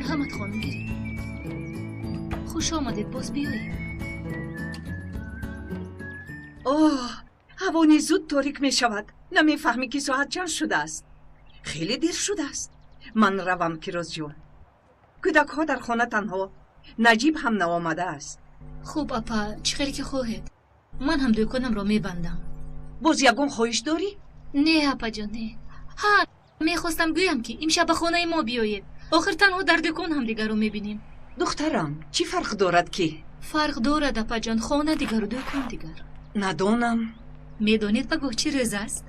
Марҳамат хонум, гиред. Хуш омадед, боз биёед. Оҳ, ҳаво низ зуд торик мешавад. Намефаҳмӣ ки соат чанд шудааст? Хеле дер шудааст. Ман равам, Кирозҷон. Кӯдакҳо дар хона танҳо. Наҷиб ҳам наомадааст. Хуб, апа, чӣ хеле ки хоҳед. Ман ҳам дӯконамро мебандам. Боз ягон хоҳиш дорӣ? Не, апаҷон, не. Ҳа, мехостам гӯям ки имшаб ба хонаи мо биёед. Охир танҳо дар дӯкон ҳамдигарро мебинем. Духтарам, чӣ фарқ дорад ки? Фарқ дорад, апаҷон, хона дигару дӯкон дигар. Надонам. Медонед пагоҳ чӣ рӯз аст?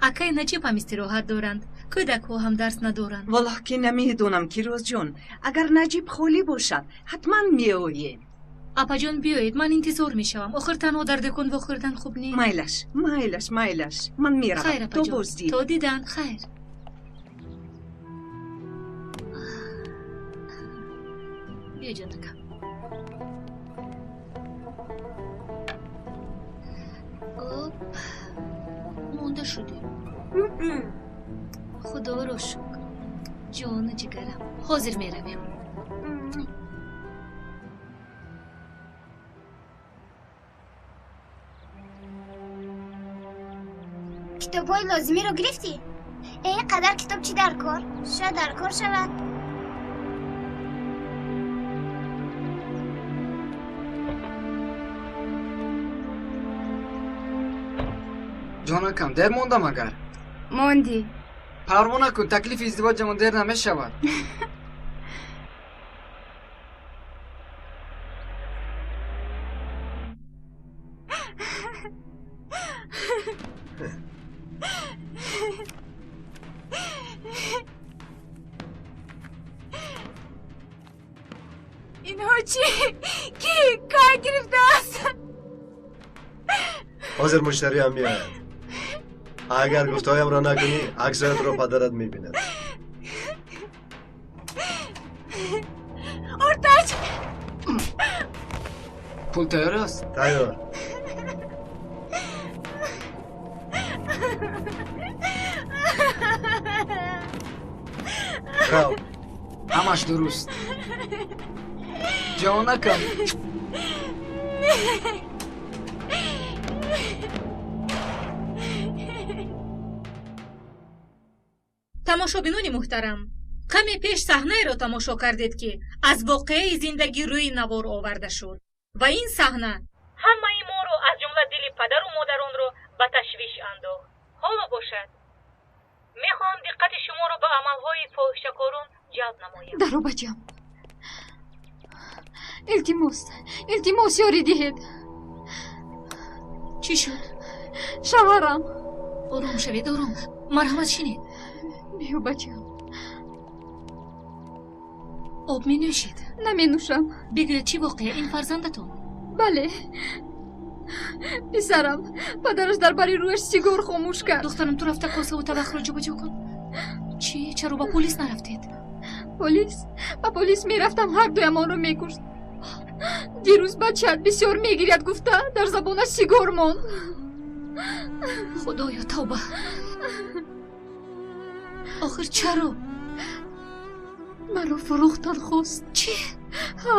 Акаи Наҷиб ҳам истироҳат доранд, кӯдакҳо ҳам дарс надоранд. Валлоҳ ки намедонам, Кирозҷон. Агар Наҷиб холӣ бошад, ҳатман меоем. Апаҷон, биёед, ман интизор мешавам. Охир танҳо дар дӯкон вохӯрдан хуб нест. Майлаш, майлаш, майлаш. Ман меравам. Хайр, То апаҷон. боздид. То дидан, хайр. Биё, ҷонакам. Оп, монда шудем. Худоро шукр. Ҷону ҷигарам. Ҳозир меравем. Китобҳои лозимиро гирифтӣ? Э, ин қадар китоб чӣ дар кор? Шояд дар кор шавад. Ҷонакам, дер мондам агар? Мондӣ. Парво накун, таклифи издивоҷамон дер намешавад. Инҳо чӣ? Кӣ кай гирифтааст? Ҳозир муштариам меояд. Агар гуфтаҳоямро накунӣ, аксариятро падарат мебинад. Ортач! Пул тайёр аст? Тайёр. Рав. Ҳамаш дуруст. Ҷонакам. Тамошобинони муҳтарам, каме пеш саҳнаеро тамошо кардед, ки аз воқеаи зиндагӣ рӯи навор оварда шуд ва ин саҳна ҳамаи моро, аз ҷумла дили падару модаронро ба ташвиш андохт. Ҳоло бошад, мехоҳам диққати шуморо ба амалҳои фоҳишакорон ҷалб намоям. Даро, бачам. Илтимос, илтимос, ёрӣ диҳед. Чӣ шуд? Шавҳарам. Ором шавед, ором. Марҳамат, шинед. Биё, бачам. Об менӯшед? Наменӯшам. Бигӯед, чӣ воқеа? Ин фарзандатон? Бале, писарам. Падараш дар бари рӯяш сигор хомӯш кард. Духтарам, ту рафта косаву табақро ҷобаҷо кун. Чӣ? Чаро ба полис нарафтед? Полис? Ба полис мерафтам, ҳар дуямонро мекушт. Дирӯз бачаат бисёр мегиряд гуфта, дар забонаш сигор монд. Худоё, тавба! Охир чаро? Маро фурӯхтан хост. Чӣ? Ҳа,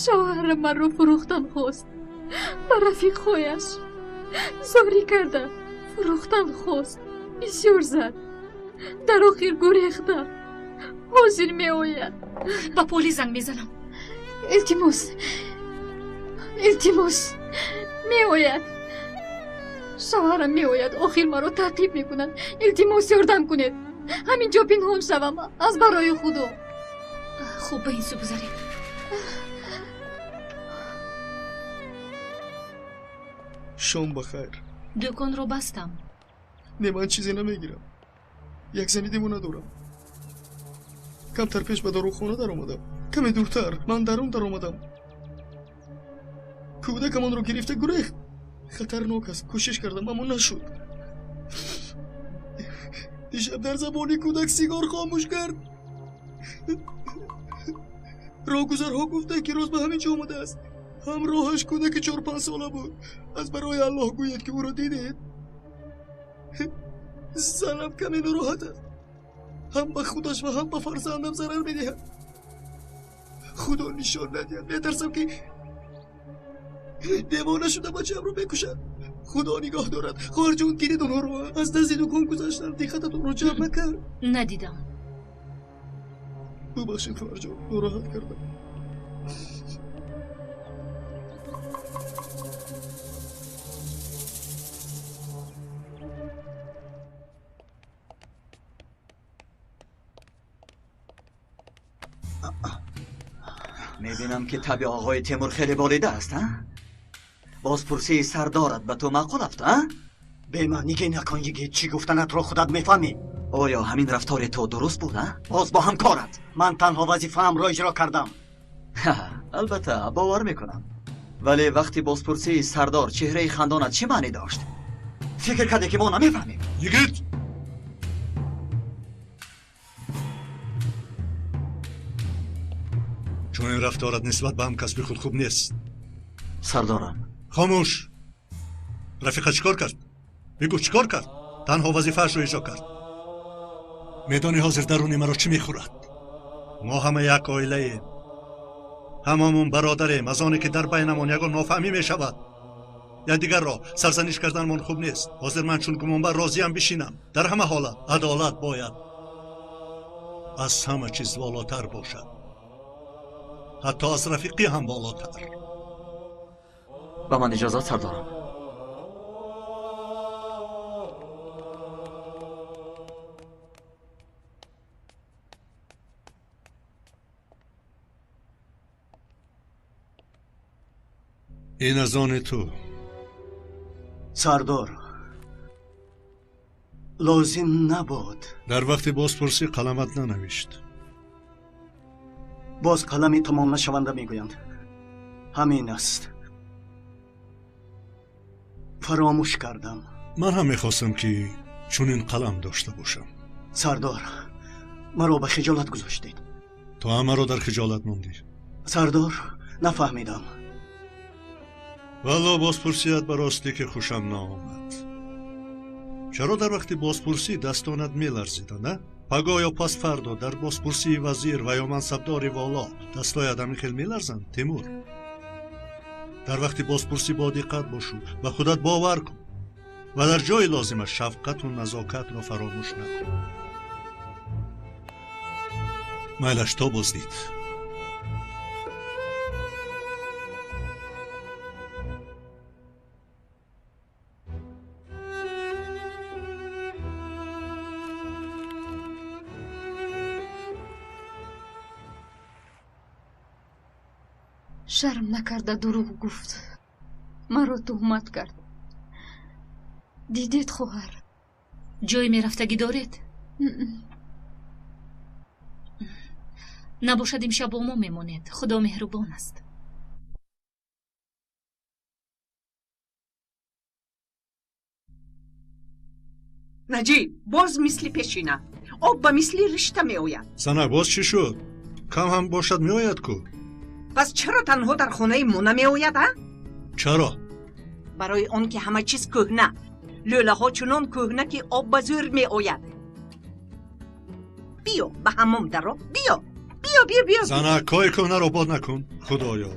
шавҳарам маро фурӯхтан хост. Ба рафиқҳояш зорӣ карда фурӯхтан хост. Бисёр зад. Дар охир гурехта. Ҳозир меояд. Ба полис занг мезанам. Илтимос, илтимос, меояд. Шавҳарам меояд, охир маро таъқиб мекунад. Илтимос, ёрдам кунед. Ҳамин ҷо пинҳон шавам, аз барои Худо. Хуб, ба ин сӯ гузаред. Шом ба хайр. Дӯконро бастам. Не, ман чизе намегирам. Як зани девона дорам. Камтар пеш ба дорухона даромадам. Каме дуртар ман дарун даромадам. Кӯдакам онро гирифта гурехт. Хатарнок аст. Кӯшиш кардам, аммо нашуд. Дишаб дар забони кӯдак сигор хомӯш кард. Роҳгузарҳо гуфтанд, ки роз ба ҳамин ҷо омадааст. Ҳамроҳаш кӯдаки 4-5 сола буд. Аз барои Аллоҳ гӯед, ки ӯро дидед. Занам каме нороҳат аст. Ҳам ба худаш ва ҳам ба фарзандам зарар медиҳад. Худо нишон надиҳад, метарсам ки девона шуда бачаамро мекушад. Худо нигоҳ дорад. Хоҳарҷон, дидед онҳоро? Аз назди дукон гузаштам, диққататонро ҷалб накард. Надидам. Бубахшед, хоҳарҷон, нороҳат кардам. Мебинам ки таби оғои Темур хеле болида аст, а? Бозпурсии сардорат ба ту маъқул афт, а? Бемаъниге накун, йигит, чӣ гуфтанатро худат мефаҳмӣ. Оё ҳамин рафтори ту дуруст буд, а? Боз бо ҳамкорат. Ман танҳо вазифаамро иҷро кардам. Албатта, бовар мекунам. Вале вақти бозпурсии сардор чеҳраи хандонат чӣ маънӣ дошт? Фикр кардӣ ки мо намефаҳмем? Йигит! Чунин рафторат нисбат ба ҳамкасби худ хуб нест. Сардорам. Хомӯш! Рафиқа чӣ кор кард? Бигӯ, чӣ кор кард? Танҳо вазифаашро иҷро кард. Медонӣ ҳозир даруни маро чӣ мехӯрад? Мо ҳама як оилаем. Ҳамамон бародарем. Аз оне ки дар байнамон ягон нофаҳмӣ мешавад, якдигарро сарзаниш карданамон хуб нест. Ҳозир ман чун гумонбар розиям бишинам. Дар ҳама ҳолат адолат бояд аз ҳама чиз волотар бошад, ҳатто аз рафиқӣ ҳам болотар. Ба ман иҷозат, сардорам. Ин аз они ту. Сардор, лозим набуд. Дар вақти бозпурсӣ қаламат нанавишт. Боз қалами тамом нашаванда мегӯянд. Ҳамин аст. Фаромӯш кардам. Ман ҳам мехостам ки чунин қалам дошта бошам. Сардор, маро ба хиҷолат гузоштед. Ту ҳамаро дар хиҷолат мондӣ. Сардор, нафаҳмидам. Валло, бозпурсият ба ростӣ ки хушам наомад. Чаро дар вақти бозпурсӣ дастонат меларзиданд, а? Пагоҳ ё пас фардо дар бозпурсии вазир ва ё мансабдори воло дастҳоят ҳамин хел меларзанд, Темур? Дар вақти бозпурсӣ бодиққат бошу, ба худат бовар кун ва дар ҷои лозима шафқату назокатро фаромӯш накун. Майлаш, то боздид. Шарм накарда дурӯғ гуфт, маро туҳмат кард. Дидед, хоҳар? Ҷое мерафтагӣ доред? Набошад имшаб бо мо мемонед. Худо меҳрубон аст. Наҷиб, боз мисли пешина об ба мисли ришта меояд. Занак, боз чӣ шуд? Кам ҳам бошад меояд ку. Пас чаро танҳо дар хонаи мо намеояд, а? Чаро? Барои он ки ҳама чиз кӯҳна. Лӯлаҳо чунон кӯҳна ки об ба зӯр меояд. Биё ба ҳаммом даро. Биё, биё, биё, биё. Занак, кори кӯҳнаро бод накун. Худоё.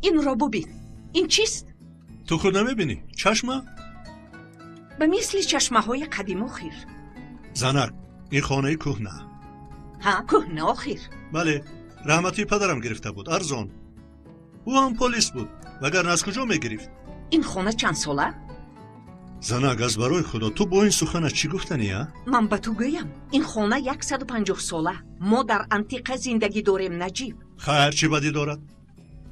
Инро бубин. Ин чист? Ту худ намебинӣ? Чашма? Ба мисли чашмаҳои қадим охир. Занак, ин хонаи кӯҳна. Ҳа, кӯҳна охир. Бале, раҳматии падарам гирифта буд, арзон. Ӯ ҳам полис буд, вагарна аз куҷо мегирифт? Ин хона чанд сола? Занак, аз барои худо, ту бо ин сухана чӣ гуфтанӣ, а? Ман ба ту гӯям, ин хона 150 сола. Мо дар антиқа зиндагӣ дорем, Наҷиб. Хайр, чӣ бадӣ дорад?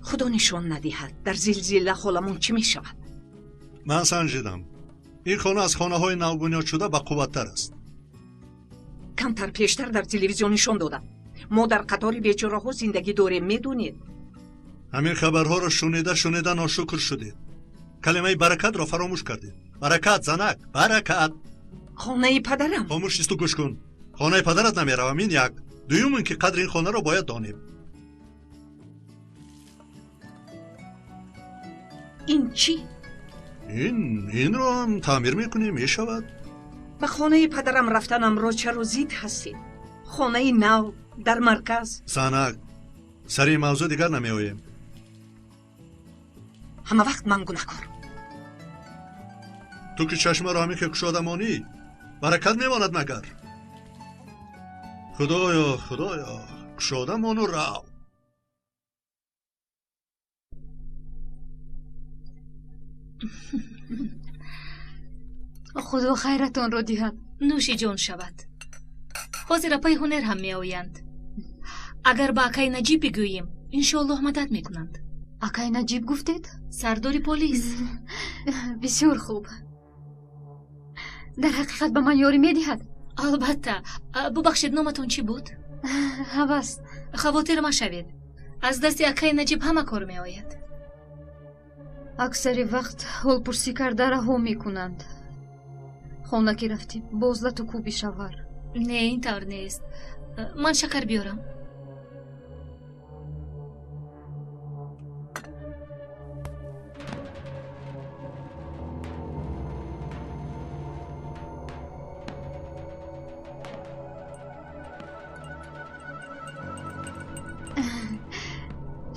Худо нишон надиҳад, дар зилзила холамон чӣ мешавад? Ман санҷидам. Ин хона аз хонаҳои навбунёдшуда бақувваттар аст. Камтар пештар дар телевизион нишон додам. Мо дар қатори бечораҳо зиндагӣ дорем, медонед? Ҳамин хабарҳоро шунида шунида ношукр шудед. Калимаи баракатро фаромӯш кардед. Баракат, занак, баракат. Хонаи падарам. Хомӯш исту гӯш кун. Хонаи падарат намеравам, ин як. Дуюм ин ки қадри ин хонаро бояд донем. Ин чӣ? Инро ҳам таъмир мекунем, мешавад. Ба хонаи падарам рафтанамро чаро зид ҳастед? Хонаи нав дар марказ. Занак, сари ин мавзӯъ дигар намеоем. Ҳама вақт ман гунаҳкор. Ту ки чашмаро ҳамин ки кушода монӣ, баракат мемонад магар? Худоё, худоё, кушода мону рав. Худо хайратонро диҳад. Нӯши ҷон шавад. Ҳозир апаи ҳунер ҳам меоянд. Агар ба акай Наҷиб бигӯем, иншоаллоҳ мадад мекунанд. Акай Наҷиб гуфтед? Сардори полис. Бисёр хуб. Дар ҳақиқат ба ман ёрӣ медиҳад? Албатта. Бубахшед, номатон чӣ буд? Ҳавас. Хавотир машавед. Аз дасти акай Наҷиб ҳама кор меояд. Аксари вақт ҳолпурсӣ карда раҳо мекунанд. Хона ки рафтем, боз лату кӯби шавҳар. Не, ин тавр нест. Ман шакар биёрам.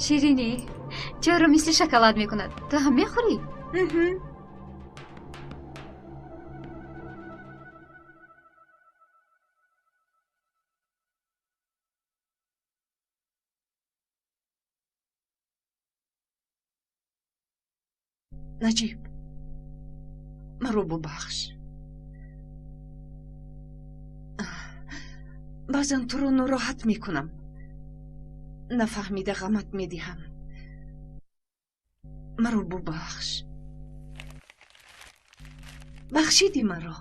Ширинӣ чаро мисли шоколад мекунад? Ту ҳам мехӯрӣ? Наҷиб, маро бубахш. Баъзан туро нороҳат мекунам. Нафаҳмида ғамат медиҳам. Маро бубахш. Бахшиди маро.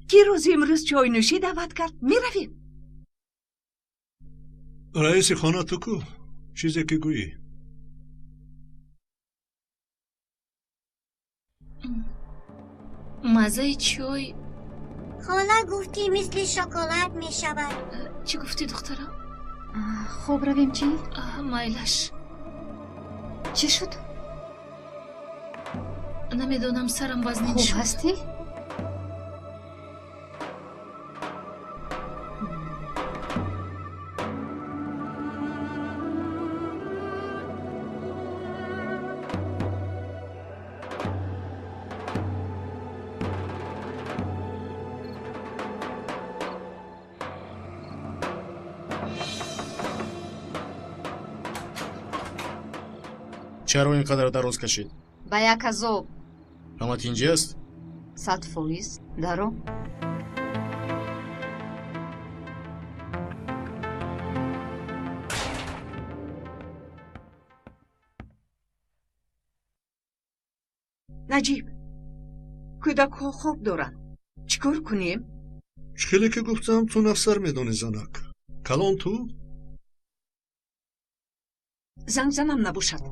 Ки рӯзи имрӯз чойнӯшӣ даъват кард? Меравем. Раиси хона ту ку? Чизе ки гӯӣ. Маззаи чой. Хола гуфт, ки мисли шоколад мешавад. Чӣ гуфтӣ, духтарам? Хоб равем чӣ? Майлаш. Чӣ шуд? Намедонам, сарам вазнин хуб шуд. Ҳастӣ? Чаро ин қадар дароз кашид? Ба як азоб. Ҳама тинҷӣ аст? 100%. Даро. Наҷиб, кӯдакҳо хоб доранд. Чӣ кор кунем? Чӣ хеле ки гуфтам, ту нафсар медонӣ, занак. Калон ту? Занг занам набошад.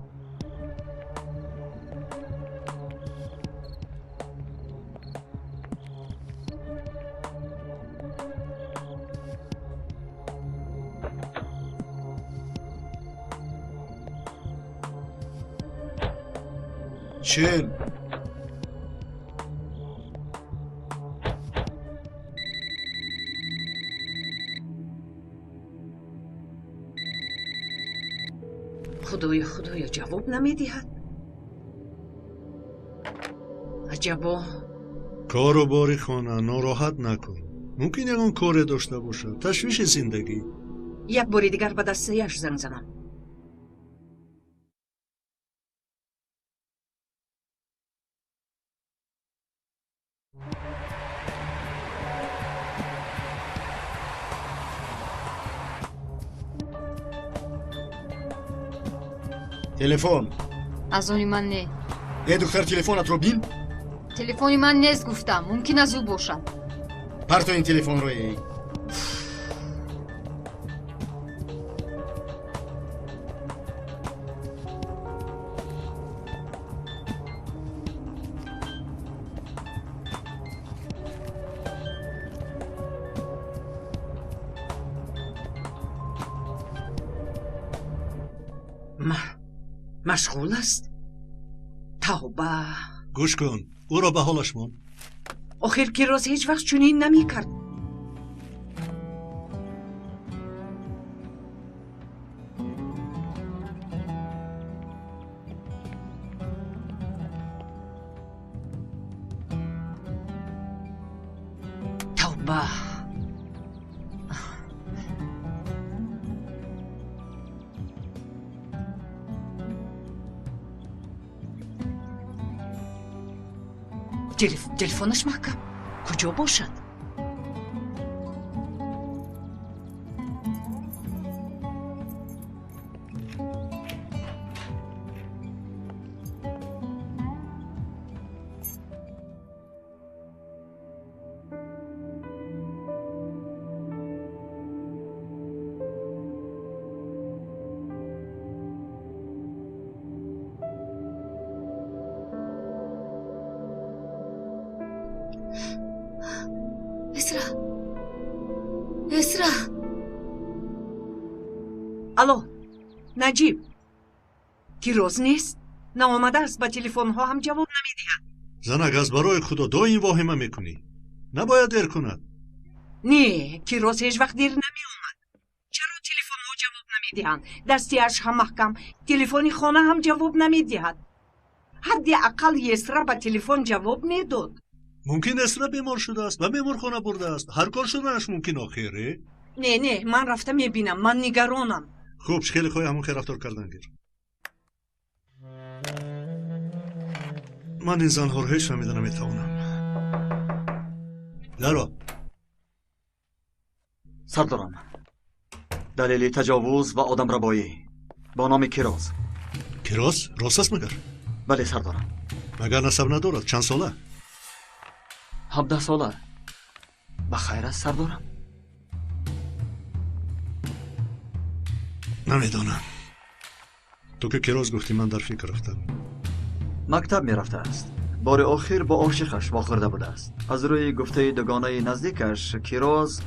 Чен. Худоё, худоё, ҷавоб намедиҳад. Аҷабо. Кору бори хона нороҳат накун. Мумкин ягон коре дошта бошад. Ташвиши зиндагӣ. Як бори дигар ба дастаяш занг занам. Телефон. Аз они ман не. Э, духтар, телефонатро бин. Телефони ман нест, гуфтам. Мумкин аз ӯ бошад. Парто ин телефонро, эй. Машғул аст? Тавба! Гӯш кун, ӯро ба ҳолаш мон. Охир Кироз ҳеҷ вақт чунин намекард. Тавба! Телефонаш маҳкам. Куҷо бошад? Эсра, Эсра. Алло, Наҷиб, Кироз нест? Наомадааст, ба телефонҳо ҳам ҷавоб намедиҳад. Занак, аз барои худо доим воҳима мекунӣ. Набояд дер кунад. Не, Кироз ҳеҷ вақт дер намеомад. Чаро телефонҳо ҷавоб намедиҳанд? Дастиаш ҳам маҳкам, телефони хона ҳам ҷавоб намедиҳад. Ҳадди ақал Есра ба телефон ҷавоб медод. Мумкин Эсра бемор шудааст, ба беморхона бурдааст. Ҳар кор шуданаш мумкин охир. Не, не, ман рафта мебинам, ман нигаронам. Хуб, хеле хоҳӣ ҳамон хел рафтор кардан гир. Ман ин занҳоро ҳеҷ фаҳмида наметавонам. Даро. Сардорам, далели таҷовуз ва одамрабоӣ бо номи Кироз. Кироз? Рост аст магар? Бале, сардорам. Магар насаб надорад? Чанд сола? 17 сола. Ба хайр аст, сардорам? Намедонам. Ту ки Кироз гуфтӣ, ман дар фикр рафтам. Мактаб мерафтааст. Бори охир бо ошиқаш вохӯрда будааст. Аз рӯи гуфтаи дугонаи наздикаш, Кироз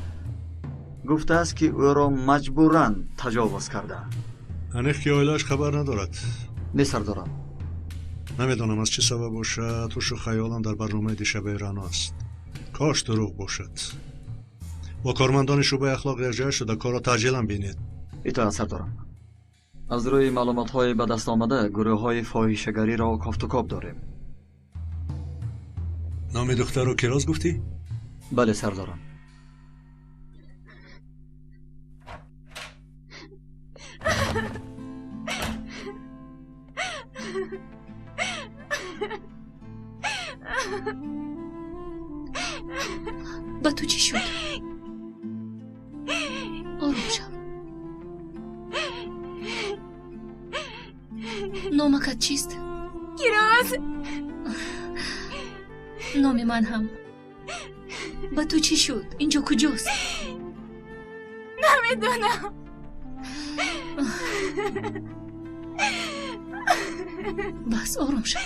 гуфтааст, ки ӯро маҷбуран таҷовуз карда. Аниқ ки оилааш хабар надорад? Не, сардорам. Намедонам аз чӣ сабаб бошад, ҳушу хаёлам дар барномаи дишабаи Рано аст. Кош дурӯғ бошад. Бо кормандони шӯъбаи ахлоқ якҷоя шуда корро таъҷилан бинед. Итоат, сардорам. Аз рӯи маълумотҳои ба даст омада гурӯҳҳои фоҳишагариро кофтукоб дорем. Номи духтарро Кироз гуфтӣ? Бале, сардорам. Ба ту чӣ шуд? Ором шав. Номакат чист? Кироз. Номи ман ҳам. Ба ту чӣ шуд? Инҷо куҷост? Намедонам. Бас, ором шав.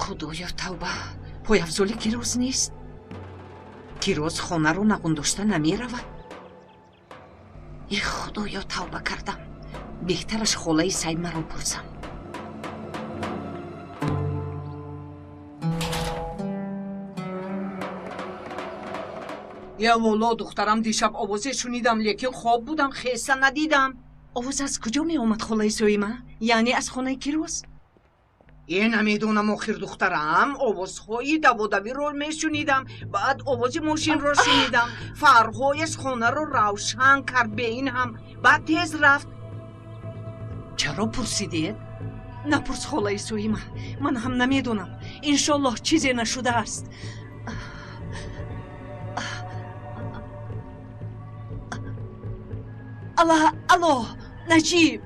Худоё, тавба! Пойафзоли Кироз нест. Кироз хонаро нағундошта намеравад. Э, худоё, тавба кардам. Беҳтараш холаи Саймаро пурсам. Я волло, духтарам, дишаб овозе шунидам, лекин хоб будам, хеса надидам. Овоз аз куҷо меомад, холаи Соима? Яъне аз хонаи Кироз? Е, намедонам, охир, духтарам, овозҳои даводавиро мешунидам, баъд овози мошинро шунидам. Фарҳояш хонаро равшан кард, бе ин ҳам баъд тез рафт. Чаро пурсидед? Напурс, холаи Соима, ман ҳам намедонам. Иншоллоҳ чизе нашудааст. Алло, Наҷиб.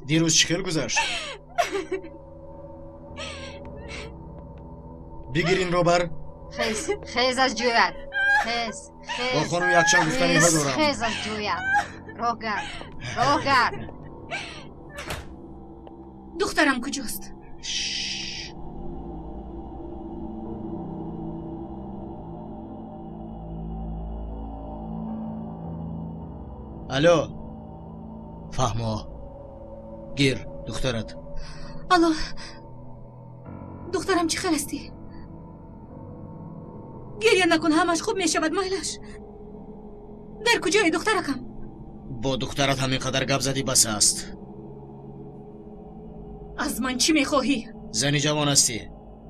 Дирӯз чӣ хел гузашт? Бигир инро бар. Хез, хез аз ҷоят. Хез, хез. Бо хонум якчанд гуфтаниҳо дорам. Хез аз ҷоят. Роҳ гард, роҳ гард. Духтарам куҷост? Алло, фаҳмо, гир духтарат. Алло, духтарам, чӣ хел ҳастӣ? Гиря накун, ҳамаш хуб мешавад, майлаш. Дар куҷое духтаракам? Бо духтарат ҳамин қадар гап задӣ, бас аст. Аз ман чӣ мехоҳӣ? Зани ҷавон ҳастӣ,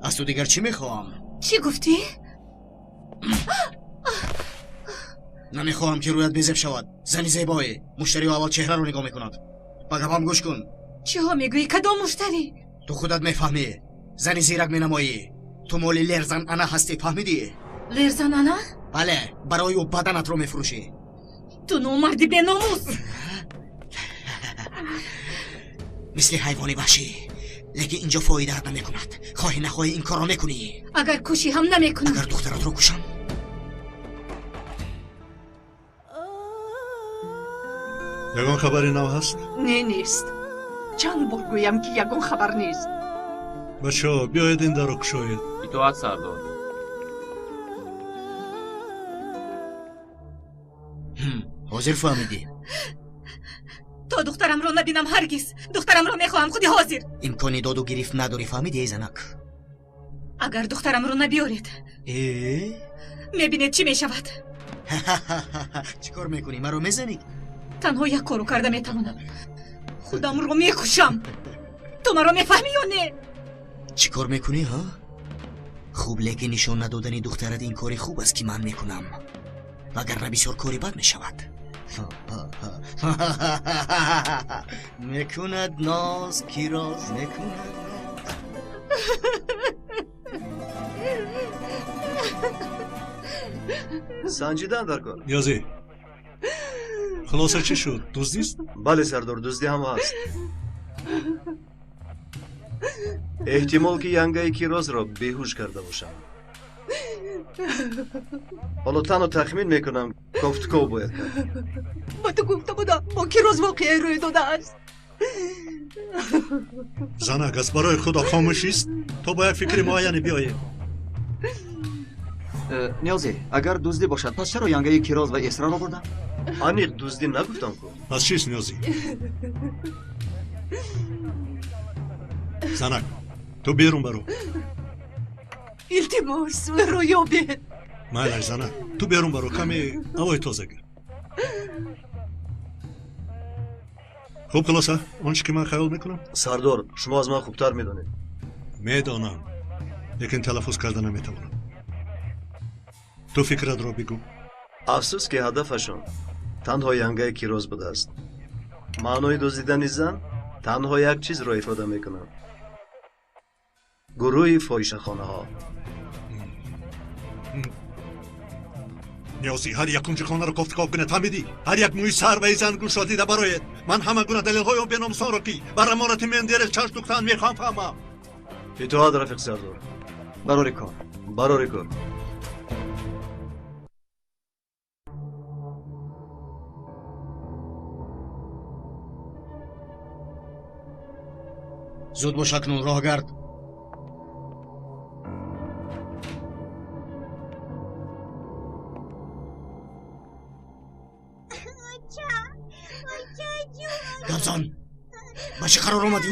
аз ту дигар чӣ мехоҳам? Чӣ гуфтӣ? Намехоҳам ки рӯят безеб шавад. Зани зебое, муштариҳо аввал чеҳраро нигоҳ мекунанд. Ба гапам гӯш кун. Чиҳо мегӯӣ? Кадом муштарӣ? Ту худат мефаҳмӣ. Зани зирак менамоӣ. Ту моли Лерзан ана ҳастӣ, фаҳмидӣ? Лерзан ана? Бале, барои ӯ баданатро мефурӯшӣ. Ту номарди беномус! Мисли ҳайвони ваҳшӣ. Лекин инҷо фоидаат намекунад. Хоҳӣ нахоҳӣ ин корро мекунӣ. Агар кушӣ ҳам намекунам. Агар духтаратро кушам? Ягон хабари нав ҳаст? Не, нест. Чанд бор гӯям, ки ягон хабар нест. Бачаҳо, биёед ин дарро кушоед. Итоат, сардор. Ҳозир фаҳмидӣ? То духтарамро набинам ҳаргиз. Духтарамро мехоҳам худи ҳозир. Имкони доду гирифт надорӣ, фаҳмидӣ, эй занак? Агар духтарамро набиёред, мебинед чӣ мешавад. Чӣ кор мекунӣ? Маро мезанӣ? Танҳо як корро карда метавонам. Худамро мекушам. Ту маро мефаҳмӣ ё не? Чӣ кор мекунӣ, ҳа? Хуб, лекин нишон надодани духтарат ин кори хуб аст, ки ман мекунам. Вагарна бисёр кори бад мешавад. Мекунад ноз, Кироз, мекунад ноз. Санҷидан дар кор. Ниёзӣ, хулоса чӣ шуд? Дуздист? Бале, сардор, дуздӣ ҳам ҳаст. Эҳтимол, ки янгаи Кирозро беҳуш карда бошам. Ҳоло танҳо тахмин мекунам, кофтуков бояд кард. Ба ту гуфта будам, бо Кироз воқеае рӯй додааст. Занак, аз барои худо хомӯшист, то ба як фикри муайяне биёем. Ниёзӣ, агар дуздӣ бошад, пас чаро янгаи Кироз ва Эсраро бурданд? Аниқ дуздӣ нагуфтам ку. Пас чист, Ниёзӣ? Занак, ту берун баро. Илтимос, ӯро ёбед. Майлаш, занак, ту берун баро, каме ҳавои тоза гир. Хуб, хулоса, он чӣ ки ман хаёл мекунам? Сардор, шумо аз ман хубтар медонед. Медонам, лекин талаффуз карда наметавонам. Ту фикратро бигӯ. Афсӯс, ки ҳадафашон танҳо янгаи Кироз будааст. Маънои дуздидани зан танҳо як чизро ифода мекунад. Гурӯҳи фоҳишахонаҳо. Ниёзӣ, ҳар як кунҷи хонаро кофтуков кунед, фаҳмидӣ? Ҳар як мӯи сар ва зан гӯшро дида бароед. Ман ҳама гуна далелҳои он беномусонро, ки бар аморати Мендерес чашм духтаанд, мехоҳам фаҳмам. Итоат, рафиқ сардор. Барори кор. Барори кор. Зуд бош, акнун роҳ гард. Гапзан, ба чӣ қарор омадӣ?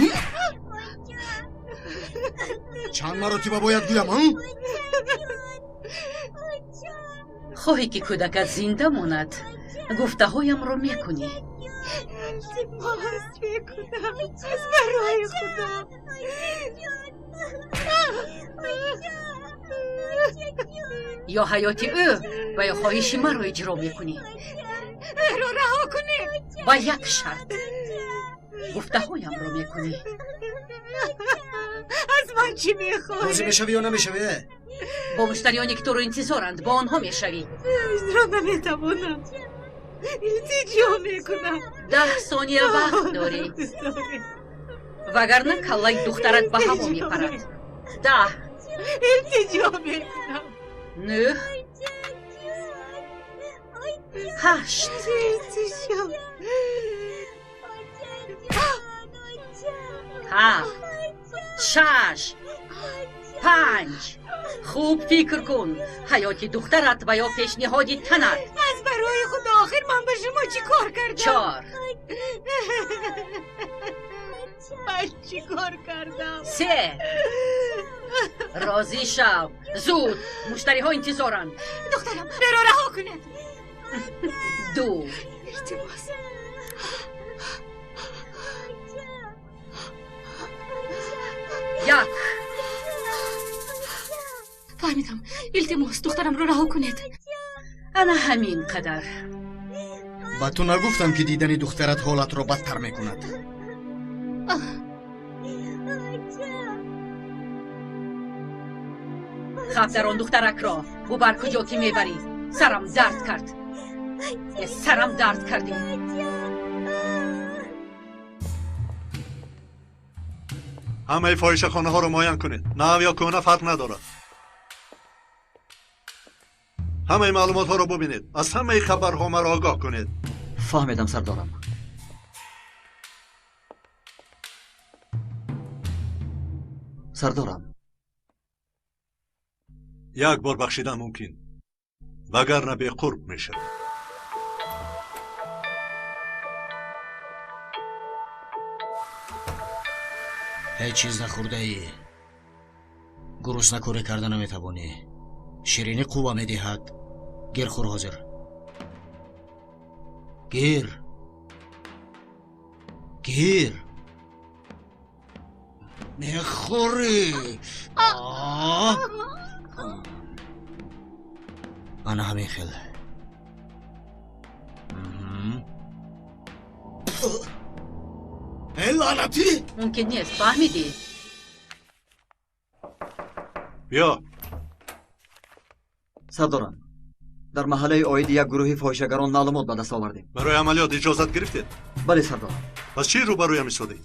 Чанд маротиба бояд гӯям? Хоҳӣ, ки кӯдакат зинда монад, гуфтаҳоямро мекунӣ. Илтимос мекунам, аз барои худо. Ё ҳаёти ӯ ва ё хоҳиши маро иҷро мекунӣ. Ӯро раҳо кунед. Ба як шарт. Гуфтаҳоямро мекунӣ. Аз ман чӣ мехоҳӣ? Розӣ мешавӣ ё намешавӣ? Бо муштариёне, ки туро интизоранд, бо онҳо мешавӣ. Иҷро наметавонам. Илтиҷо мекунам. 10 сония вақт дорӣ. Вагарна каллаи духтарат ба ҳаво мепарад. 10. Илтиҷо мекунам. 9. 8. Илтиҷо. 7. 6. 5. Хуб фикр кун. Ҳаёти духтарат ва ё пешниҳоди танат. Аз барои худо охир ман ба шумо чӣ кор кардам? 4. Ман чӣ кор кардам? 3. Розӣ шав. Зуд. Муштариҳо интизоранд. Духтарам, маро раҳо кунед. 2. Илтимос. 1. Фаҳмидам. Илтимос, духтарамро раҳо кунед. Ана ҳамин қадар. Ба ту нагуфтам, ки дидани духтарат ҳолатро бадтар мекунад. Хаб дар он духтаракро бубар куҷо ки мебарӣ. Сарам дард кард. Сарам дард кардӣ. Ҳамаи фоҳишахонаҳоро муайян кунед. Нав ё кӯҳна фарқ надорад. Ҳамаи маълумотҳоро бубинед. Аз ҳамаи хабарҳо маро огоҳ кунед. Фаҳмидам, сардорам. Сардорам. Як бор бахшидан мумкин, вагарна беқурб мешавад. Ҳеҷ чиз нахӯрдаӣ. Гурусна корӣ карда наметавонӣ. Ширинӣ қувва медиҳад. Гир хӯр ҳозир. Гир. Гир. Мехӯрӣ. Ана ҳамин хел. Э, лаънатӣ! Мумкин нест, фаҳмидӣ? Биё. Сардорам, дар маҳаллаи оиди як гурӯҳи фоҳишагарон маълумот ба даст овардем. Барои амалиёт иҷозат гирифтед? Бале, сардорам. Пас чӣ рӯбарӯям истодӣ?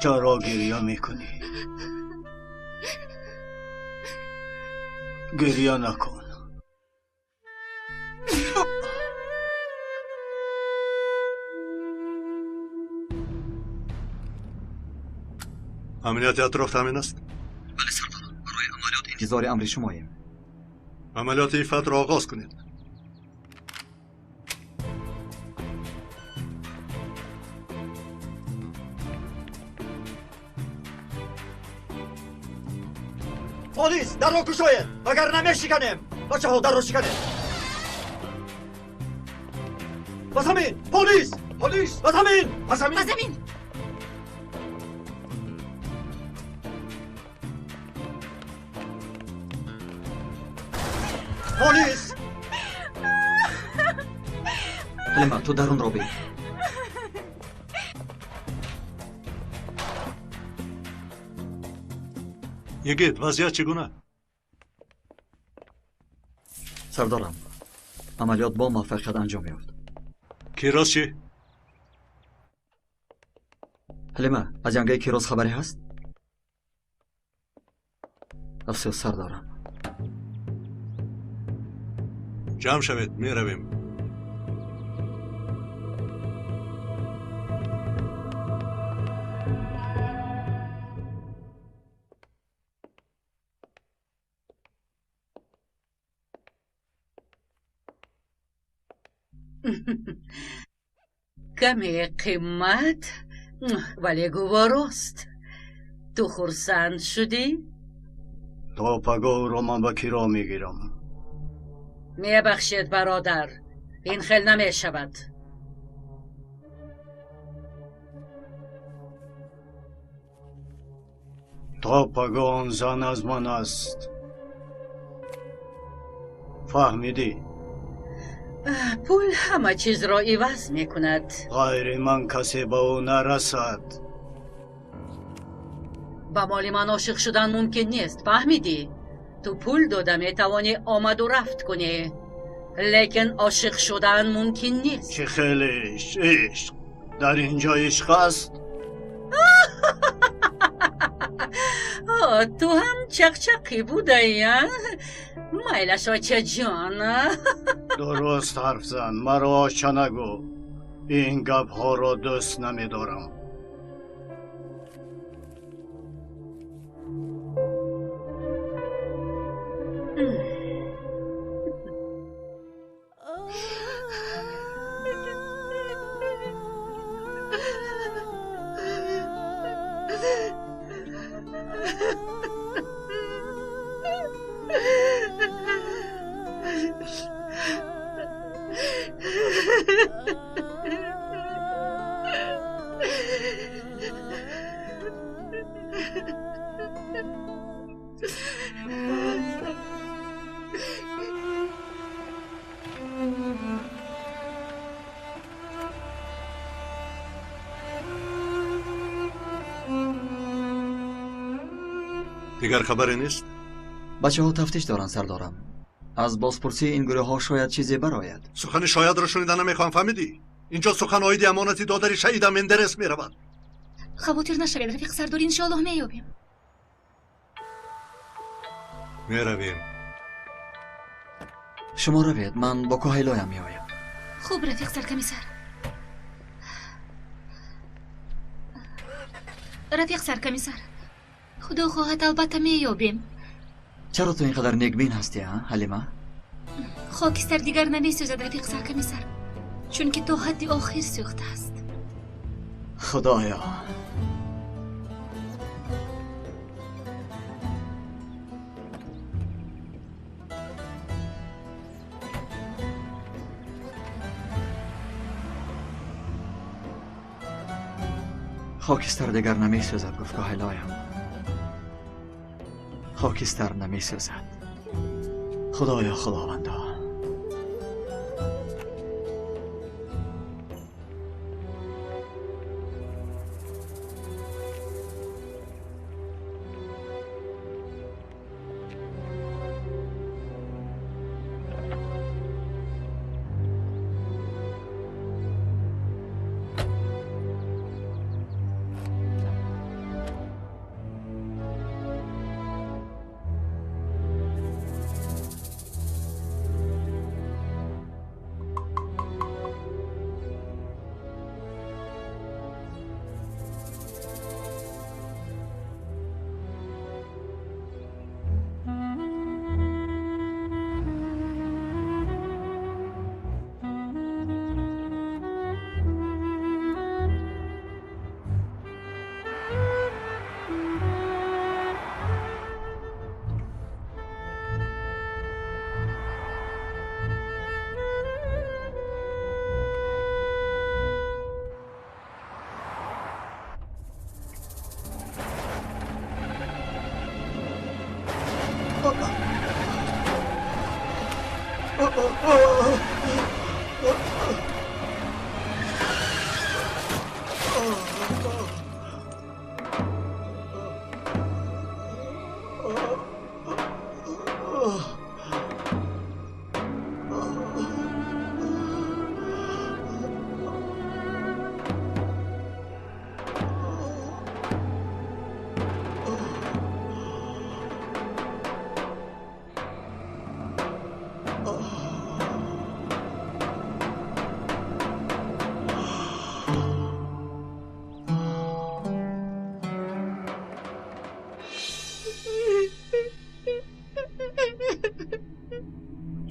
چرا گریه میکنی؟ گریه نکن. Амнияти атроф таъмин аст? Бале, сардорам. Барои амалиёт интизори амри шумоем. Амалиёти иффатро оғоз кунед. Полис, дарро кушоед, вагарна мешиканем. Бачаҳо, дарро шиканед. Ба замин! Полис! Полис! Ба замин! Ба замин! Ба замин! Полис! Ҳалима, ту дарунро бин. Йигит, вазъият чӣ гуна? Сардорам, амалиёт бо муваффақият анҷом ёфт. Кироз чӣ? Ҳалима, аз янгаи Кироз хабаре ҳаст? Афсӯс, сардорам. Ҷамъ шавед, меравем. Каме қимат, вале гуворост. Ту хурсанд шудӣ? То пагоҳро ман ба киро мегирам. Мебахшед, бародар, ин хел намешавад. То пагоҳ он зан аз ман аст. Фаҳмидӣ? Пул ҳама чизро иваз мекунад. Ғайри ман касе ба ӯ нарасад. Ба моли ман ошиқ шудан мумкин нест, фаҳмидӣ? Ту пул дода метавонӣ омаду рафт кунӣ, лекин ошиқ шудан мумкин нест. Чӣ хеле ишқ? Дар ин ҷо ишқ аст? Ту ҳам чақчақӣ будаӣ, а? Майлаш, очаҷон. Дуруст ҳарф зан, маро оча нагӯ. Ин гапҳоро дӯст намедорам. Дигар хабаре нест? Бачаҳо тафтиш доранд, сардорам. Аз бозпурсии ин гурӯҳҳо шояд чизе барояд. Сухани шоядро шунида намехоҳам, фаҳмидӣ? Инҷо сухан оиди амонати додари шаҳида Мендерес меравад. Хавотир нашавед, рафиқ сардор, иншоаллоҳ меёбем. Меравем. Шумо равед, ман бо коҳилоям меоям. Хуб, рафиқ саркомиссар. Рафиқ саркомиссар, худо хоҳад, албатта меёбем. Чаро ту ин қадар некбин ҳастӣ, а, Ҳалима? Хокистар дигар намесӯзад, рафиқ саркомиссар, чунки то ҳадди охир сӯхтааст. Худоё! Хокистар дигар намесӯзад, гуфт коҳилоям. Хокистар намесӯзад. Худоё, худовандо.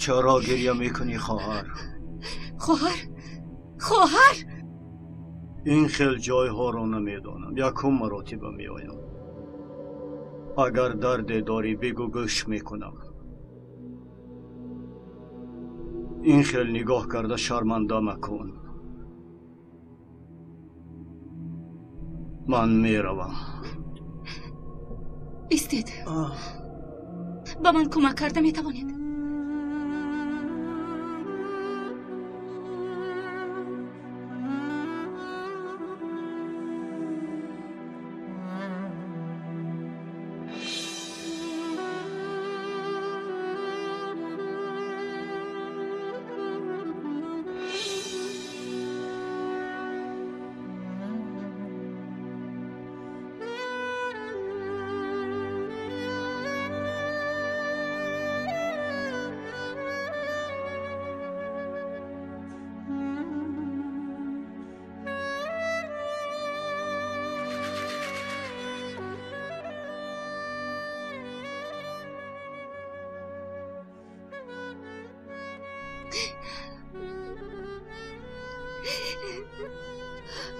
چرا گریه میکنی خواهر؟ خواهر؟ خواهر؟ این خیل جای ها رو نمیدانم، یکم مراتبه میآیم. اگر درد داری بگو، گوش میکنم. Ин хел нигоҳ карда шарманда макун. Ман меравам. Истед. Ба ман кӯмак карда метавонед?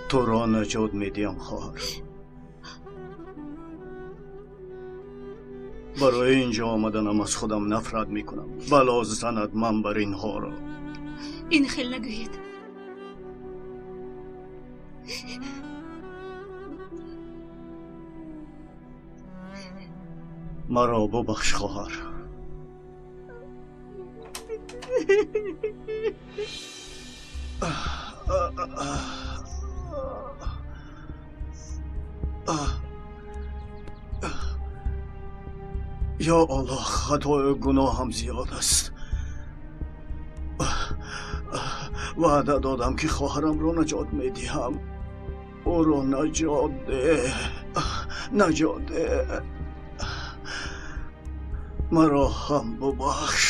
Туро наҷот медиҳам, хоҳар. Барои инҷо омаданам аз худам нафрат мекунам. Бало занад ман бар инҳоро. Ин хел нагӯед. Маро бубахш, хоҳар. Ё Аллоҳ, хатою гуноҳам зиёд аст. Ваъда додам, ки хоҳарамро наҷот медиҳам. Ӯро наҷот деҳ, наҷот деҳ. Маро ҳам бубахш.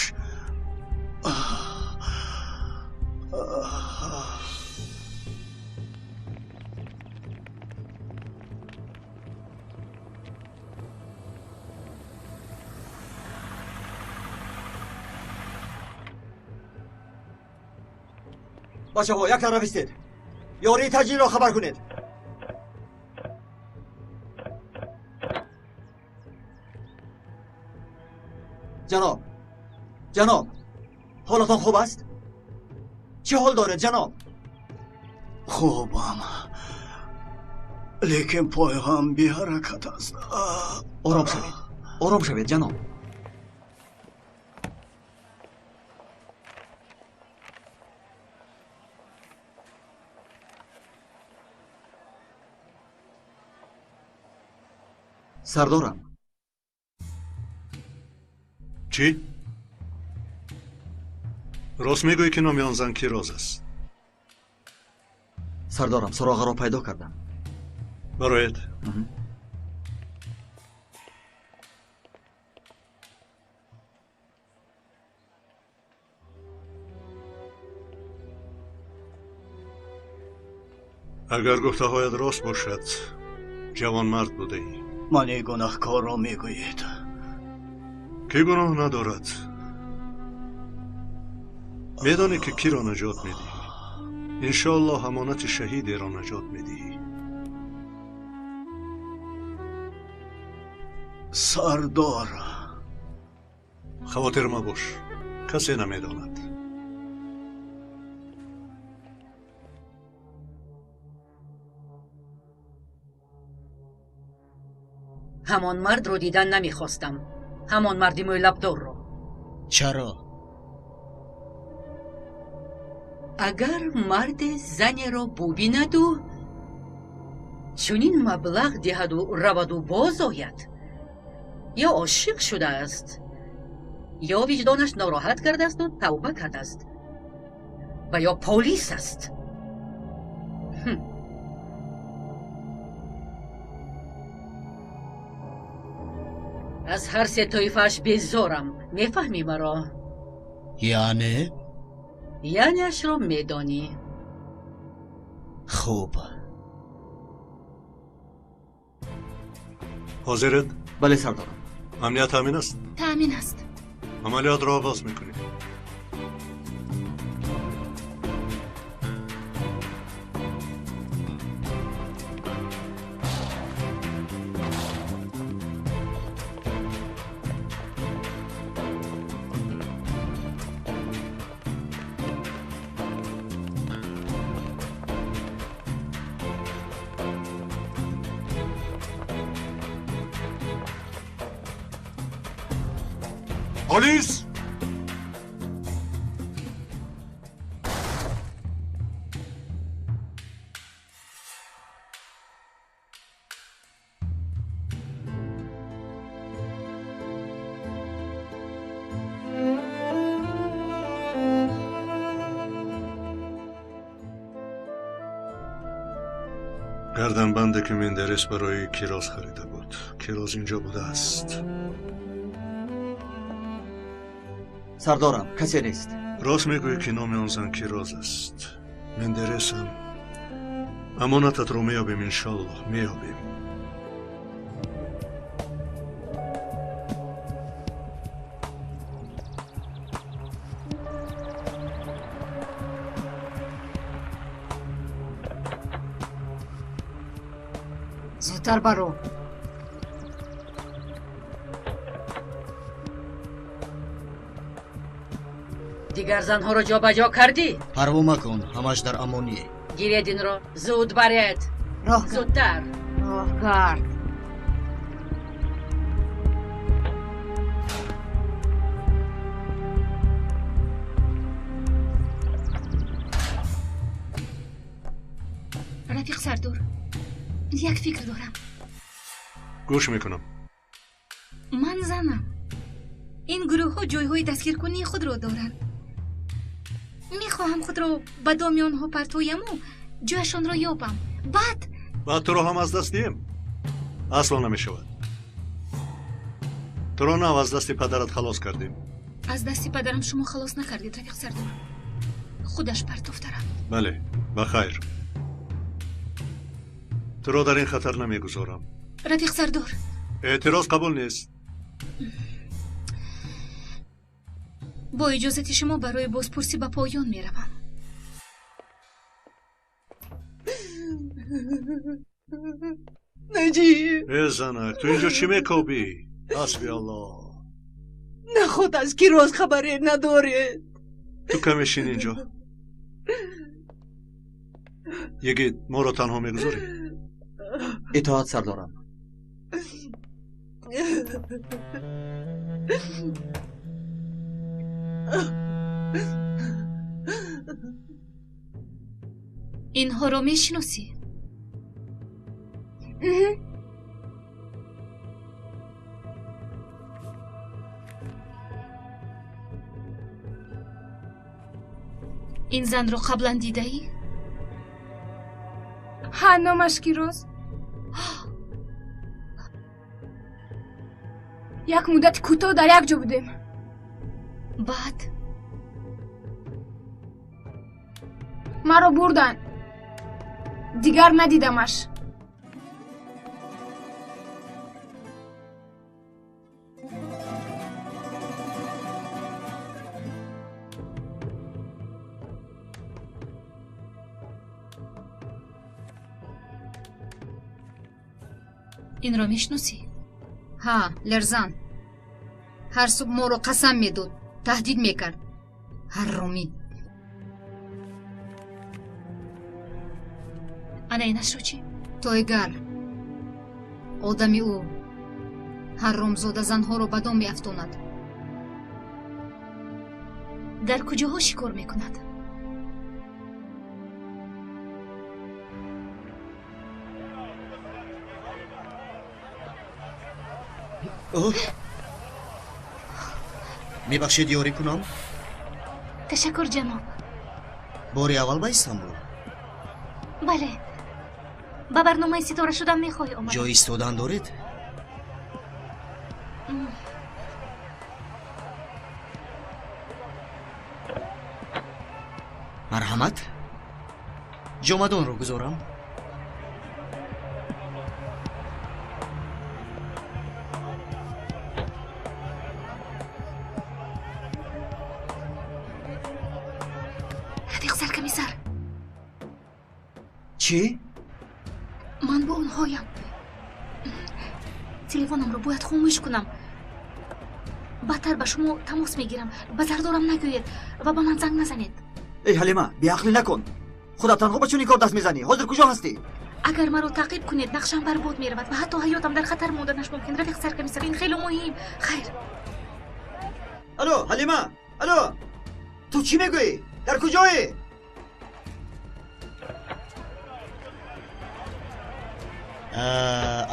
Бачаҳо, як тараф истед. Ёрии таҷилро хабар кунед. Ҷаноб, ҷаноб, ҳолатон хуб аст? Чӣ ҳол доред, ҷаноб? Хубам, лекин пойҳам беҳаракат аст. Ором шавед, ором шавед, ҷаноб. Сардорам. Чӣ? Рост мегӯӣ, ки номи он зан Кироз аст? Сардорам, суроғаро пайдо кардам. Бароед. Агар гуфтаҳоят рост бошад, ҷавонмард будаӣ. Мани гунаҳкорро мегӯед. Кӣ гуноҳ надорад? Медонӣ, ки киро наҷот медиҳӣ? Иншоаллоҳ амонати шаҳидеро наҷот медиҳӣ. Сардор, хавотир мабош, касе намедонад. Ҳамон мардро дидан намехостам. Ҳамон марди мӯйлабдорро. Чаро? Агар марде занеро бубинаду чунин маблағ диҳаду раваду боз ояд, ё ошиқ шудааст, ё виҷдонаш нороҳат кардаасту тавба кардааст, ва ё полис аст. Аз ҳар се тоифааш безорам. Мефаҳмӣ маро? Яъне? Яънеашро медонӣ. Хуб. Ҳозиред? Бале, сардорам. Амният таъмин аст? Таъмин аст. Амалиётро оғоз мекунем. Полис! Гарданбанде ки Мендерес барои Кироз харида буд. Кироз инҷо будааст. Сардорам, касе нест. Рост мегӯӣ ки номи он зан Кироз аст. Мендересам. Амонататро меёбем, иншоллоҳ, меёбем. Зудтар баро. Дигар занҳоро ҷобаҷо кардӣ? Парво макун, ҳамаш дар амонӣ. Гиред инро, зуд баред. Зудтар. Роҳ кард. Рафиқ Сардор, як фикр дорам. Гӯш мекунам. Ман занам. Ин гурӯҳҳо ҷойҳои дастгиркунии худро доранд. Мехоҳам худро ба доми онҳо партояму ҷояшонро ёбам. Баъд Баъд туро ҳам аз даст диҳем? Асло намешавад. Туро нав аз дасти падарат халос кардем. Аз дасти падарам шумо халос накардед, рафиқ Сардор. Худаш партофта рафт. Бале, ба хайр. Туро дар ин хатар намегузорам. Рафиқ Сардор. Эътироз қабул нест. Бо иҷозати шумо барои бозпурсӣ ба поён меравам. Наҷиб! Э занак, ту инҷо чӣ мекобӣ? Ҳасби Аллоҳ. Наход аз Кироз хабаре надоред. Ту каме шин инҷо. Йигит, моро танҳо мегузорӣ? Итоат сардорам. Инҳоро мешиносӣ? Ин занро қаблан дидаӣ? Ҳа, номаш Кироз. Як муддати кӯтоҳ дар як ҷо будем. Баъд? Маро бурданд. Дигар надидамаш. Инро мешиносӣ? Ҳа, Лерзан. Ҳар субҳ моро қасам медод, таҳдид мекард. Ҳарромӣ. Ана инашро чӣ? Тойгар. Одами ӯ. Ҳарромзода занҳоро ба дом меафтонад. Дар куҷоҳо шикор мекунад? Мебахшед, ёрӣ кунам? Ташаккур, ҷаноб. Бори аввал ба Истанбул? Бале. Ба барномаи ситора шудан мехоҳӣ омадам. Ҷои истодан доред? Марҳамат, ҷомадонро гузорам. Рафиқ саркомиссар. Чӣ? Ман бо онҳоям. Телефонамро бояд хомӯш кунам. Баъдтар ба шумо тамос мегирам. Ба Сардорам нагӯед ва ба ман занг назанед. Эй Ҳалима, беақлӣ накун. Худат танҳо ба чунин кор даст мезанӣ. Ҳозир куҷо ҳастӣ? Агар маро таъқиб кунед, нақшам барбод меравад ва ҳатто ҳаётам дар хатар монданаш мумкин. Рафиқ саркомиссар, ин хеле муҳим. Хайр. Алло, Ҳалима, алло, ту чӣ мегӯӣ? Дар куҷоӣ?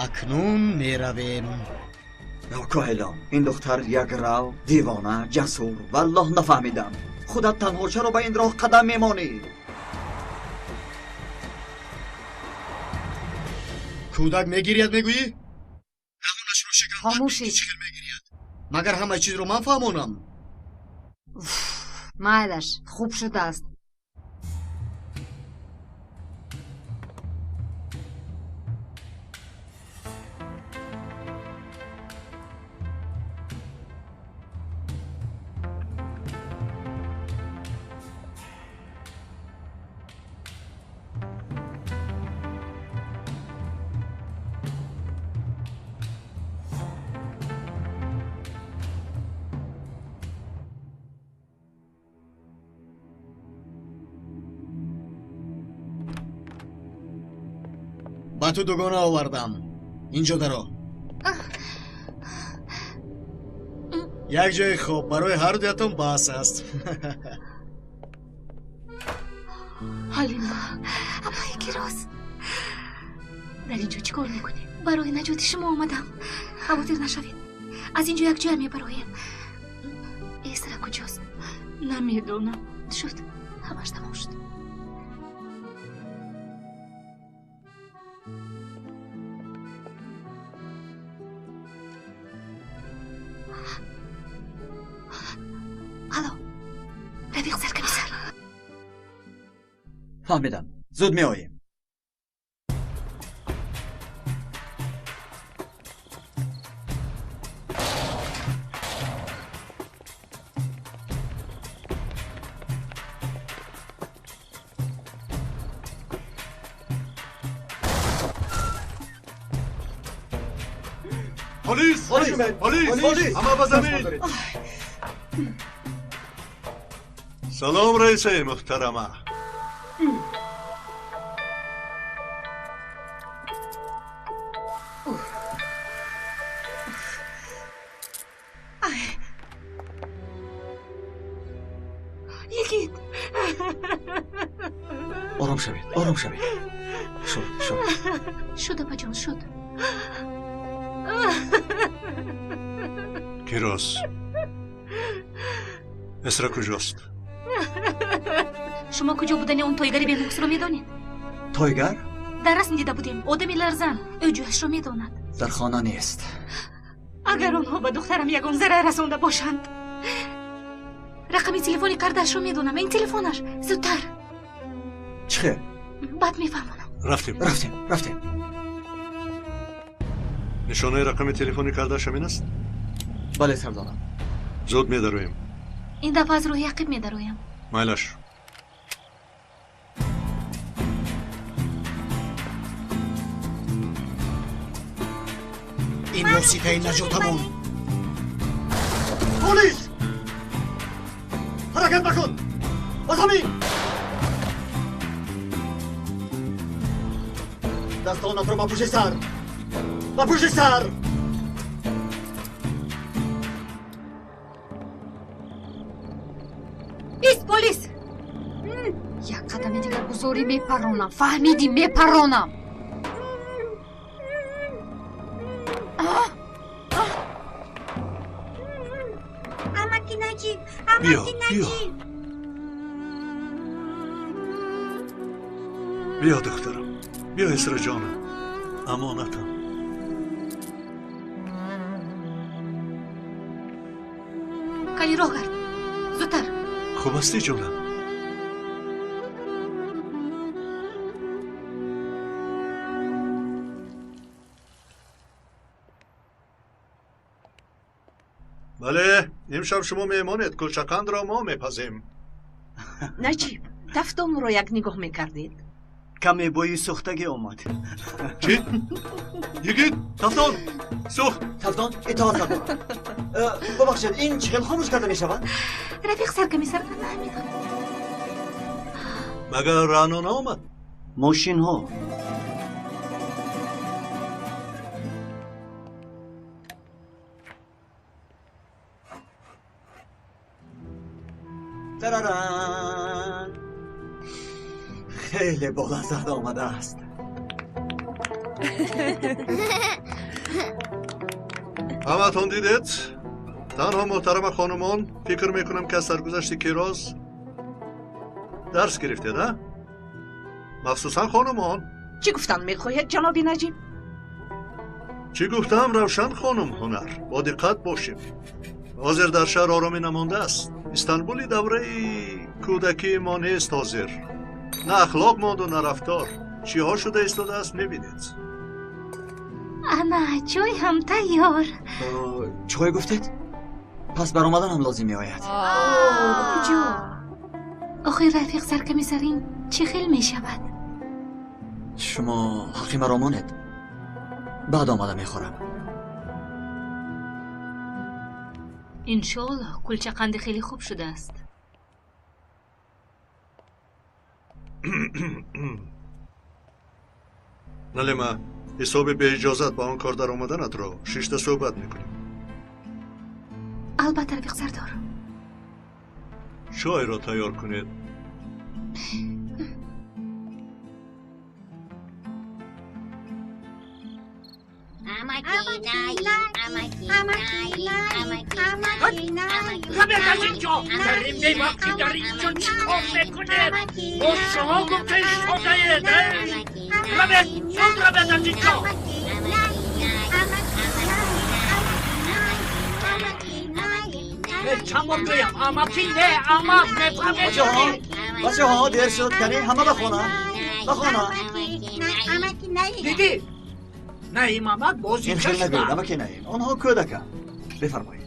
Акнун меравем. Коҳилон, ин духтар якрав, девона, ҷасур. Валлоҳ нафаҳмидам. Худат танҳо чаро ба ин роҳ қадам мемонӣ? Кӯдак мегирияд мегӯӣ? Даҳонашро шикан. Хомӯшед. Чӣ хел мегирияд? Магар ҳамаи чизро ман фаҳмонам? Майлаш, хуб шудааст. Ба ту дугона овардам. Инҷо даро. Як ҷои хоб барои ҳар дуятон бас аст. Ҳалима, апаи Кироз, дар инҷо чӣ кор мекунед? Барои наҷоти шумо омадам. Хавотир нашавед. Аз инҷо якҷоя мебароем. Эсра куҷост? Намедонам. Шуд, ҳамаш тамом шуд. Алло, рафиқ саркомиссар. Фаҳмидам. Зуд меоем. Полис! Полис! Полис! Ҳама ба замин! Салом, раисаи муҳтарама. Йигит! Ором шавед, ором шавед. Шуд, шуд. Шуд, апаҷон, шуд. Кироз, Эсра куҷост? Шумо куҷо будани он тойгари бенуксро медонед? Тойгар? Дар расм дида будем. Одами ларзан. Ӯ ҷояшро медонад. Дар хона нест. Агар онҳо ба духтарам ягон зарар расонда бошанд. Рақами телефони кардаашро медонам. Ин телефонаш. Зудтар. Чӣ хел? Баъд мефаҳмонам. Рафтем. Рафтем, рафтем. Нишонаи рақами телефони кардааш ҳамин аст? Бале, сардорам. Зуд медароем. Ин дафъа аз роҳи ақиб медароям. Майлаш. Ин воситаи наҷотамон. Полис! Ҳаракат макун! Ба замин! Дастонатро ба пушти сар! Ба пушти сар! Ист, полис! Як қадами дигар гузорӣ мепаронам. Фаҳмидӣ, мепаронам. Амаки Наҷиб, Биё, амаки биё. Наҷиб. Биё, духтарам. Биё, Эсра ҷонам. Амонатам. Кани роҳ гард. Зудтар. Хуб ҳастӣ, ҷонам? Бале, имшаб шумо меҳмонед, кулчақандро мо мепазем. Наҷиб, тафтонро як нигоҳ мекардед. Каме бӯи сӯхтагӣ омад. Чӣ? Йигит, тафтон! Сӯхт! Тафтон, итоат сардорам. Бубахшед, ин чӣ хел хомӯш карда мешавад? Рафиқ саркомиссар намедонам. Магар Раъно наомад? Мошинҳо. Тараран! Хеле болаззат омадааст. Ҳамаатон дидед? Танҳо муҳтарама хонумон, фикр мекунам ки аз саргузашти Кироз дарс гирифтед, а? Махсусан хонумон. Чӣ гуфтан мехоҳед, ҷаноби Наҷиб? Чӣ гуфтам, Равшан хонум ҳунар? Бо диққат бошем. Ҳозир дар шаҳр оромӣ намондааст. Истанбули давраи кӯдакии мо нест ҳозир. На ахлоқ монду, на рафтор. Чиҳо шуда истодааст, мебинед. Ана, чой ҳам тайёр. Чой гуфтед? Пас баромадан ҳам лозим меояд. Куҷо? Охир рафиқ саркамисарин чӣ хел мешавад? Шумо ҳаққи маро монед. Баъд омада мехӯрам. Иншоаллоҳ кулчақанди хеле хуб шудааст. Налима, ҳисоби беиҷозат ба он кор даромаданатро шишта суҳбат мекунем. Албатта, рафиқ сардор. Чойро тайёр кунед. Равед аз инҷо! Дар ин бевақтӣ дар инҷо чӣ кор мекунед? Бо шумо гуфта истодаед? Равед, зуд равед аз инҷо! Чанд бор гӯям, амакӣ не, амак мефаҳмед? Бачаҳо, дер шуд, кани ҳама ба хона, ба хона. Дидӣ? Наим амак бозича шуда. Нагӯед, амаки Наим, онҳо кӯдаканд. Бифармоед.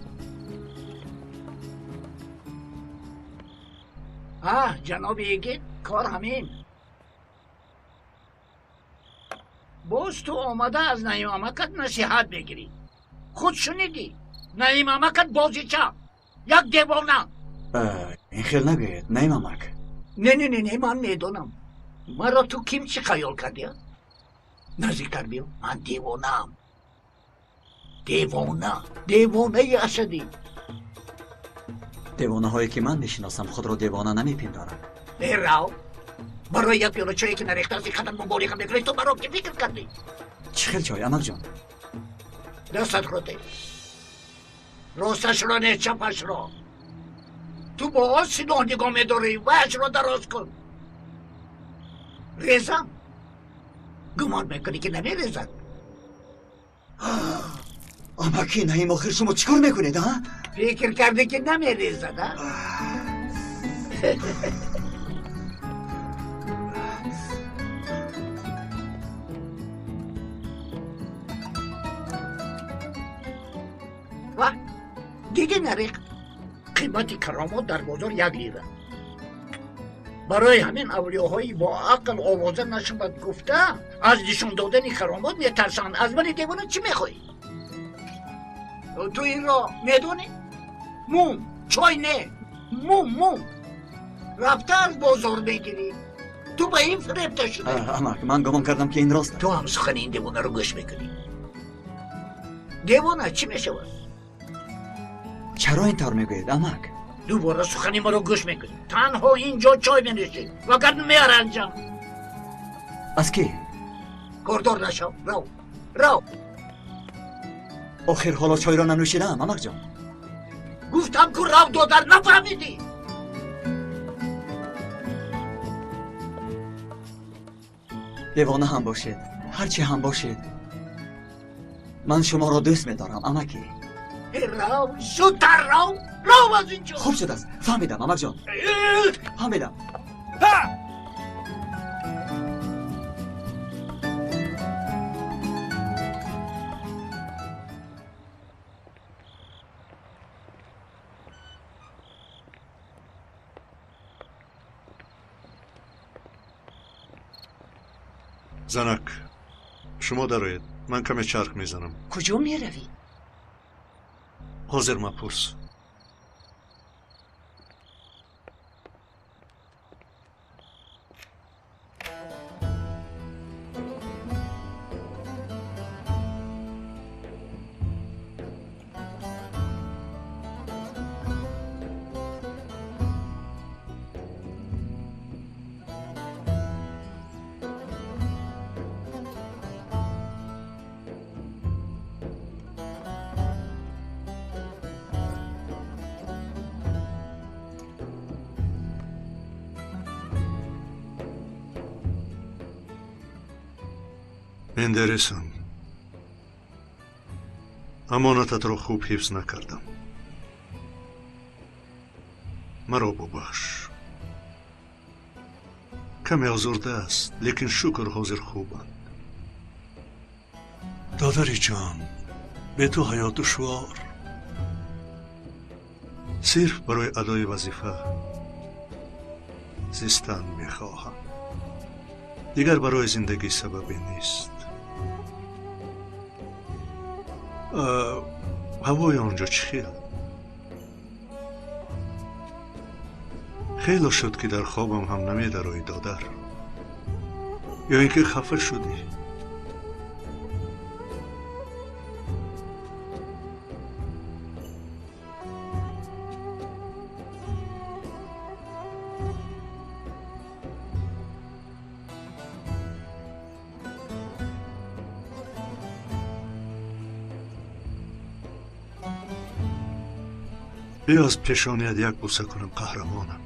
Аҳ, ҷаноби Игит, кор ҳамин. Боз ту омада аз Наим амакат насиҳат мегирӣ. Худ шунидӣ, Наим амакат бозича, як девона. Ин хел нагӯед, Наим амак. Не, не, не, не, ман медонам. Маро ту ким чӣ хаёл кардӣ? Наздиктар биё, ман девонаам. Девона, девонаи асадӣ. Девонаҳое ки ман мешиносам худро девона намепиндоранд. Э, рав! Барои як пиёла чое ки нарехтааст ин қадар муболиға мекунӣ, ту маро ки фикр кардӣ? Чӣ хел чой, амакҷон? Дастатро де. Росташро не, чапашро. Ту бо он силоҳ нигоҳ медорӣ, ваяшро дароз кун. Резам? Гумон мекунӣ ки намерезад? Амаки Наим, охир шумо чӣ кор мекунед, а? Фикр кардӣ ки намерезад, а? Ва дидӣ нарехт? Қимати каромот дар бозор 1 лира. Барои ҳамин авлиёҳои бо ақл овоза нашавад гуфта аз нишон додани каромот метарсанд. Аз мани девона чӣ мехоҳӣ? Ту инро медонӣ? Мум, чой не, мум, мум. Рафта аз бозор мегирӣ. Ту ба ин фиребта шудӣ. Амак, ман гумон кардам ки ин рост аст. Ту ҳам сухани ин девонаро гӯш мекунӣ. Девона чӣ мешавад? Чаро ин тавр мегӯед, амак? Дубора сухани маро гӯш мекунӣ. Танҳо инҷо чой менӯшӣ, вагарна меаранҷам. Аз кӣ? Кордор нашав, рав, рав. Охир ҳоло чойро нанӯшидаам, амакҷон. Гуфтам ку рав, додар, нафаҳмидӣ? Девона ҳам бошед, ҳарчи ҳам бошед, ман шуморо дӯст медорам, амакӣ. Рав, зудтар рав, рав аз инҷо. Хуб шудааст, фаҳмидам, амакҷон, фаҳмидам. Занак, шумо дароед, ман каме чарх мезанам. Куҷо меравӣ? Ҳозир мапурс. Мендересам, амонататро хуб ҳифз накардам. Маро бубахш. Каме озурда аст, лекин шукр ҳозир хубанд. Додари ҷон, бе ту ҳаёт душвор. Сирф барои адои вазифа зистан мехоҳам. Дигар барои зиндагӣ сабабе нест. Ҳавои он ҷо чӣ хел? Хело шуд, ки дар хобам ҳам намедароӣ, додар. Ё ин ки хафа шудӣ? Биё аз пешоният як бӯса кунам, қаҳрамонам.